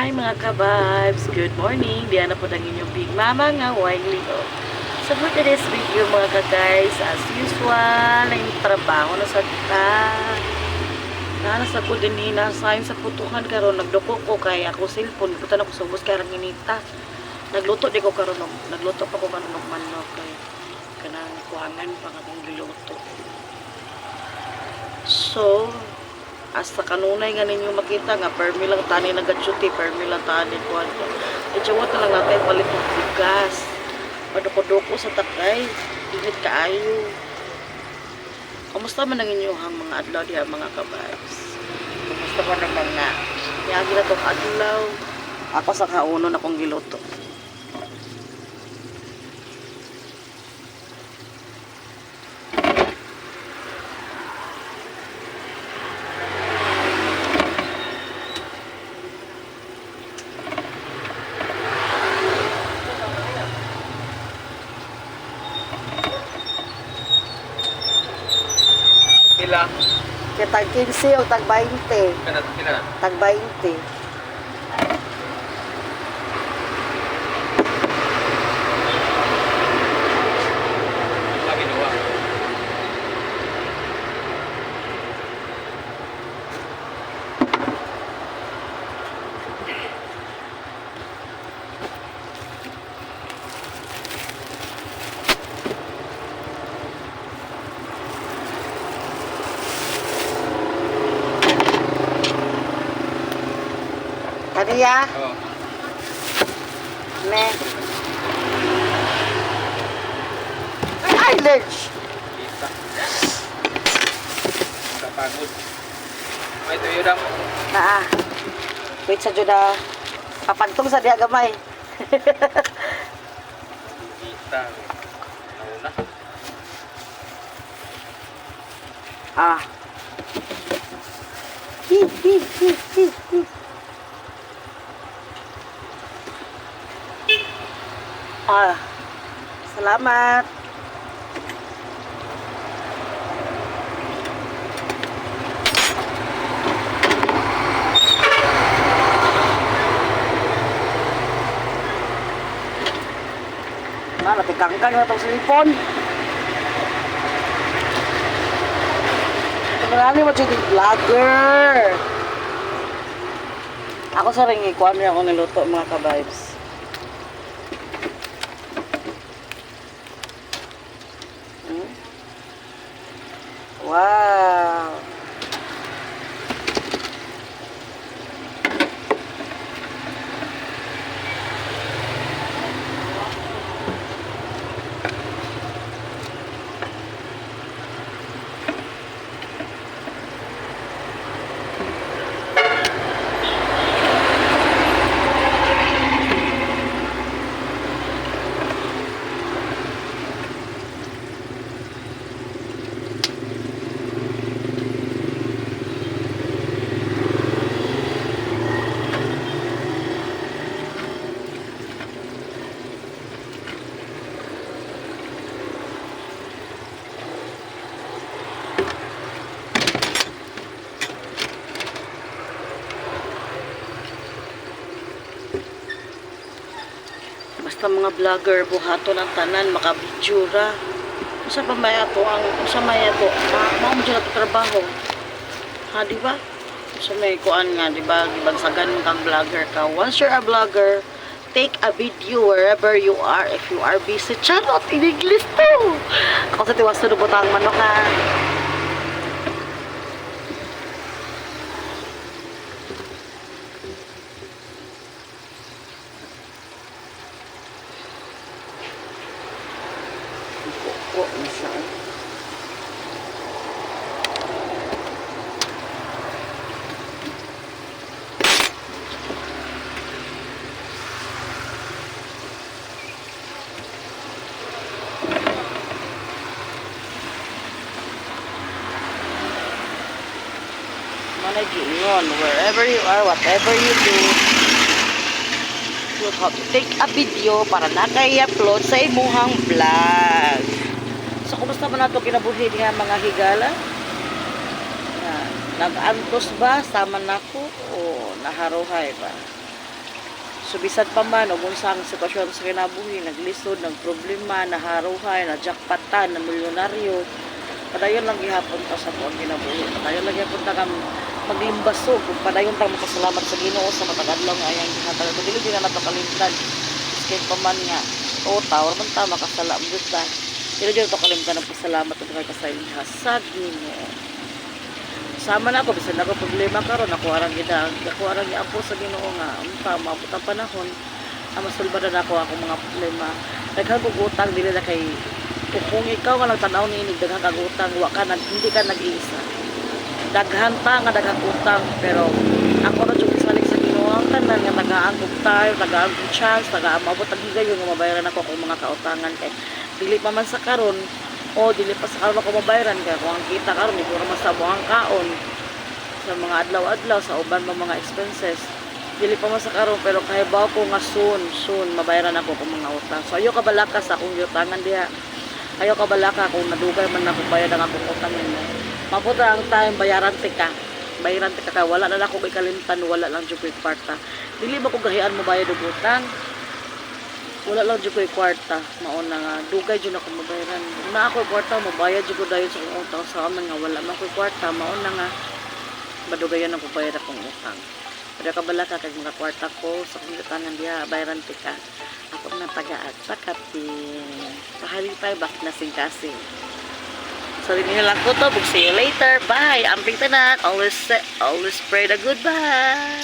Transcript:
Hi, mga ka-vibes! Good morning! Diana po ang inyong big mama nga wine Leo. So for today's video, mga ka-guys, as usual, ang trabaho na sa ta. Nasa ko din eh, nasa sa putukan karon, nagduko ko kay ako cellphone, butan ako sa ubos kay arang inita. Nagluto di ko karon, nagluto pa ko karon og manok kay kanang kuangan pa nga akong giluto. So, hasta kanunay nga ninyo makita nga permi lang tani nagachuti, permi lang tani kuan. E jawat na lang natin palit og bugas. Paduko-duko sa takay, init kaayo. Kamusta man ang inyong mga adlaw diha, mga ka-vibes? Kamusta man ang mga yagi na tong adlaw? Ako sa kauno na kong giluto. Pila? Kaya tag 15 o tag 20. Pila, pila. Tag 20. Lagi duha. Kaniya? Oh. Ne. Ay, Lurch! Kita. Kapagod. May tuyo dam. Naa. Wait sa juda. Papagtong sa diha gamay. Kita. Nauna. Ah. Hi, hi, hi, hi, hi. Ah. Salamat. Na, natikangkang na itong cellphone. Marami mo siya vlogger. Ako sa ringi ko, ano yung ako niluto, mga ka-vibes. Wow! Basta mga vlogger, buhaton ang tanan, makabidyo ra. Usa pa may ato ang usa may ato, mao mo jud ato trabaho. Ha, di ba? Sa may kuan nga, di ba, gibansagan mo kang vlogger ka. Once you're a vlogger, take a video wherever you are. If you are busy, charot, in English to! Ako sa tiwas na butang manok ha. Kuko na siya, eh. Mana giingon, wherever you are, whatever you do, you have to take a video para na kay upload sa imuhang vlog. So, kumusta man nato kinabuhi nga mga higala? Na, nag-antos ba? Sama nako? O naharuhay ba? So bisan pa man og unsa ang sitwasyon sa kinabuhi, naglisod, nagproblema, naharuhay, na jackpotan, na milyonaryo, padayon lang gihapon ta sa buong kinabuhi. Padayon lang gihapon ta kam maglimbasog ug padayon tang makasalamat sa Ginoo sa matag adlaw nga ayang gihatag. Kung dili din na nato kalimtan, biskin pa man nga o tawar man ta, makasala man jud ta. Dili jud nato kalimtan ang pasalamat ug pagkasayliha sa Ginoo. Sama na ako, bisan ako problema karon, ako arang gida, ako arang giampo sa Ginoo nga unta maabot ang panahon ang masulbad na ako akong mga problema. Daghan kog utang, dili na kay kung ikaw nga nagtan-aw niini daghan kag utang, wa ka nag hindi ka nag-iisa. Daghan ta nga daghang utang, pero ako ra jud gisalig sa Ginoo ang tanan nga tagaan kog time, tagaan kog chance, tagaan maabot ang higayon nga mabayaran ako akong mga kautangan, kay dili pa man sa karon o dili pa sa karon ako mabayaran, kay kung ang kita karon di ko ra man sa ang kaon sa mga adlaw-adlaw, sa uban pa mga expenses. Dili pa man sa karon, pero kahibaw ko nga soon soon mabayaran ako kung mga utang. So ayo ka balaka sa akong giutangan diha, ayaw ka balaka kung nadugay man ako bayad ang akong utang nimo. Mabuta ang time, bayaran ti ka, bayaran ti ka, kay wala na ako ikalimtan, wala lang jud ko'y kwarta. Dili ba ko gahian mo bayad og utang, wala lang jud ko'y kwarta. Mao na nga dugay jud ako mabayaran. Kung naa ako'y kwarta, mobayad jud ko dayon sa akong utang. Sa man nga wala man ko'y kwarta, mao na nga madugayan ako bayad akong utang. Pero kabala ka kag mga kwarta ko sa akong utangan diha, bayaran ti ka. Ako na tagaan sa kapin. Pahalipay bak na sing-kasing. So, din lang ko to. See you later. Bye. Amping tanan. Always, always pray the goodbye.